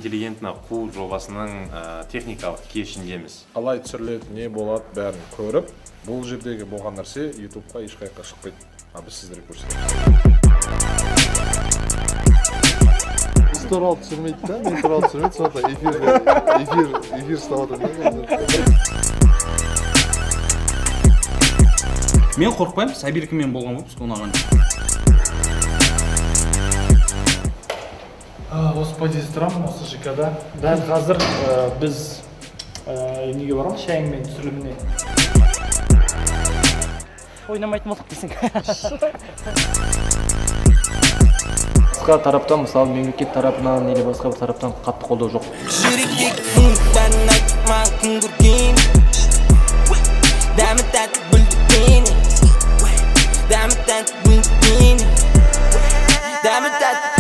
Интеллигентно қу жобасының техникалық кешіндеміз. Қалай түсіріледі, не болады, бәрін көріп, бұл жердегі болған нәрсе ютубқа ешқаяққа шықпайды, а біз сіздерге көрсетеміз. Біз туралы түсірмейді да, мен туралы түсірмейді, сондықтан эфирде эфир ұстап жатырмын да қазір. Мен қорықпаймын, Сабиркімен болған выпуск ұнаған. Осы подъезде тұрамын, осы ЖК-да. Дәл қазір біз неге барамыз, шайыңмен түсіріліміне. Ойнамайтын болдық десең. Басқа тараптан, мысалы, мемлекет тарапынан или басқа бір тараптан қатты қолдау жоқ. Жүректегі мұңдарын айт маған, күн көрген. Дәмі тәтті бүлдірген. Дәмі тәтті бүлдірген. Дәмі тәтті.